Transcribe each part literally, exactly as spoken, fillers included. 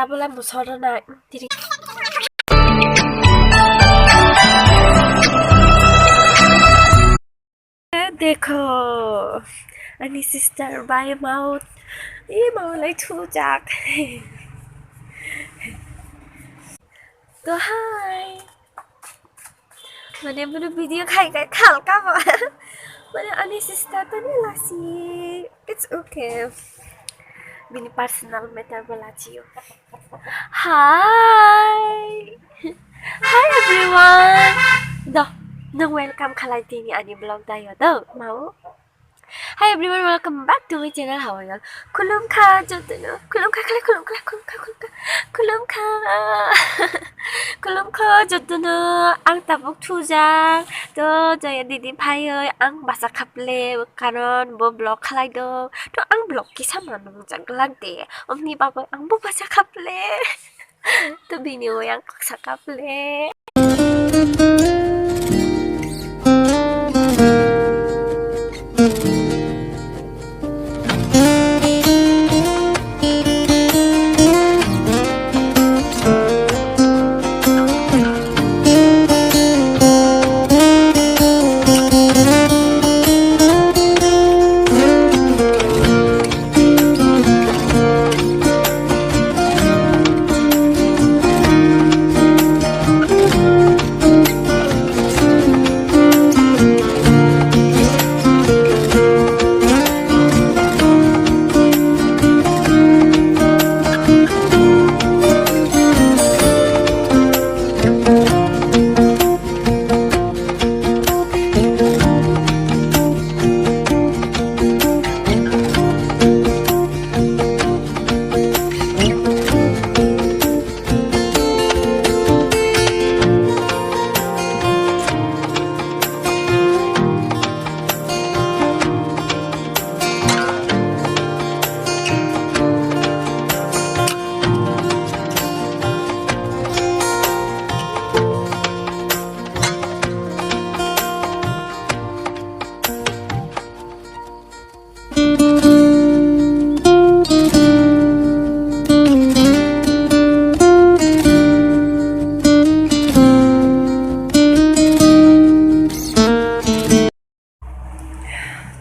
Bola musoro na tiri. Dekho, ani sister bai mao, i mao lai thujak. To hi. Mane bono video khai khai khal kamo. Mane ani sister to ni lasi. It's okay. Bini personal matter bo lachiyo. Hi. Hi everyone. Do, nang welcome khalai tini ani vlog dayo do, mau. Hi everyone, welcome back to my channel. How are you all? Khulumkha jotono. Khulumkha khle, khulumkha, khulumkha, khulumkha. Khulumkha. Khulumkha jotono. Ang tabuk thujak. To Joya didi phaioi ang basa khaple karon bo vlog khalai do. To ang vlog kisa manung jak lak de. Omni bagoi ang bo basa khaple. To bini o yang kok saka ple.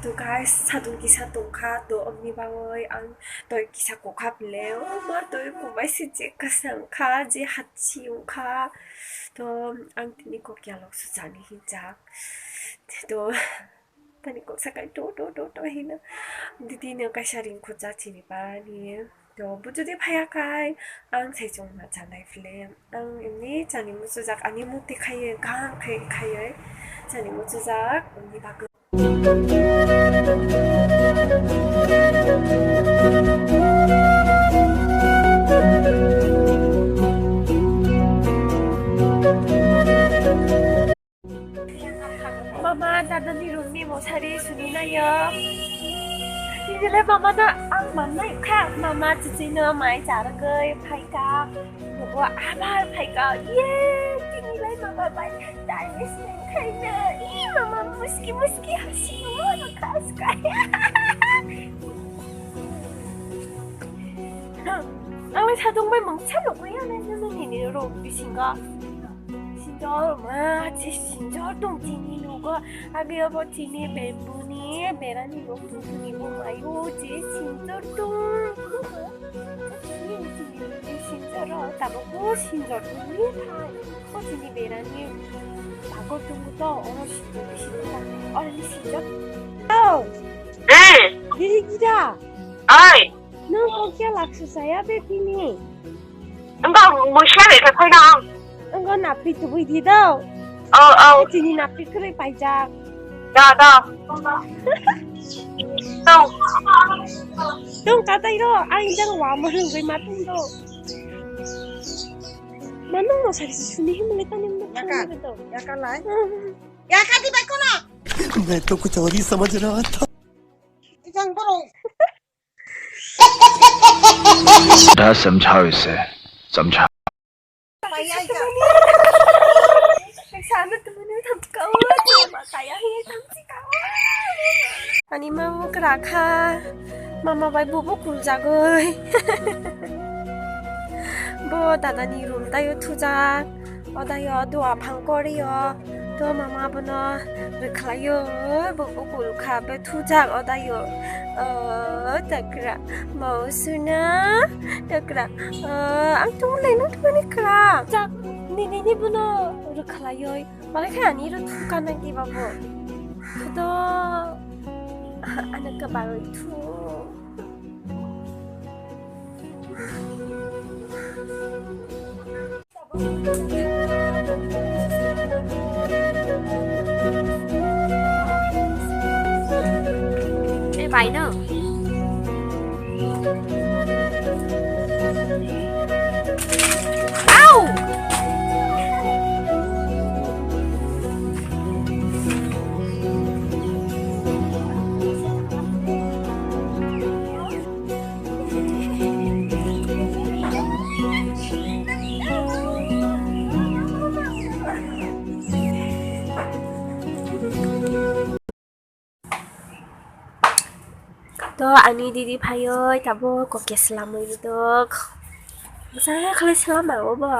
To guys, sadung kisa tongkha, to omni bagwi ang toi kisa kokha bile, o ma toi kubai se je kwsang kha, je hatsi wngkha, to ang tini kokya loksu chani hinjak, to tani kok sakai to, to, to, to hino, didi no kaisa ringkho cha chini pani. To, bo jodi phaiya khai, ang saichung ma chanai film. Ang emni chani muchujak, ani mukti khaiye, gang khai khaiye, chani muchujak, ni bagwi. Mama, dadani room ni mosari sunu nayo. Tinile mama no ang mannai kha, mama chichino mai charagwi phaikha. Nogo abar phaikha. Ye, tinile mama bai time spend khaina. I mama muski muski hasi mo no khas kai. Ang lai sadung bai mangsa nugwi ang nini room bisingo. Sinjor ma, je sinjor tong chini nogo. Agi abo chini bamboo ni berani nok tong chini bo mayo, je sinjor tong. Chini, chini sinjor o, tabuk bo sinjor tong ni thai. O chini berani bagor tong to, oro sinjor bisi tong. Oro ni sinjor. Oh. Eh. Didi gida. Oi. Nung kok ya laksu saya be pini. Enggak, musia be ke koi dong. Enggak napi tubui di do. Oh, oh. Chini napi kri paijak. Da, da. Tong. Tong katai ro, ang jang wa mo hung goi ma tong do. Manung no sari suni him le tani mo. Yaka. Yaka lai. Yaka di bai kono. मैं तो कुछ और ही समझ रहा था। Ijang borok. बेटा समझाओ इसे, समझा। Ani ma muk rakha, mama bai bubu kuljagoi. O dada ni room tayo thujak. O dayo dua phang korio. To mama bono rwkhlaio. Bo ukul kha be thujak o dayo. O takra. Mau suna. Takra. O ang tung lai nang tung ni kra. Jak ni ni ni bono rwkhlaio. Malai kha ani ro thuka nang di babo. Khudo. Ana ka baroi thu. Eh, bai no. Au! To ani didi phaioi tabuk kokya swlamwi rwdok. Bwsa khlai swlama obo.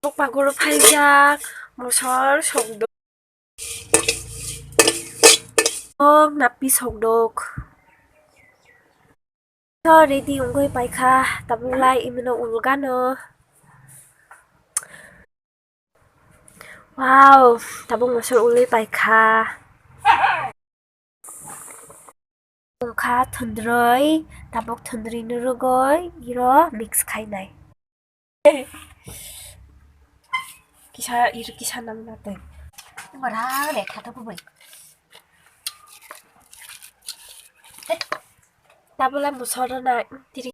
Bok pagoro phaijak, mosor sokdok. Bok napi sokdok. To ready wngwi paikha, tabuk lai imino ulgano. Wow, tabuk mosor ulwi paikha. Wngkha thundrwi, tabuk thundrwino rwgwi iro mix khainai. Kisa, ir kisa nang na tei. Mara le kha to kubui. Tabula musoro na tiri.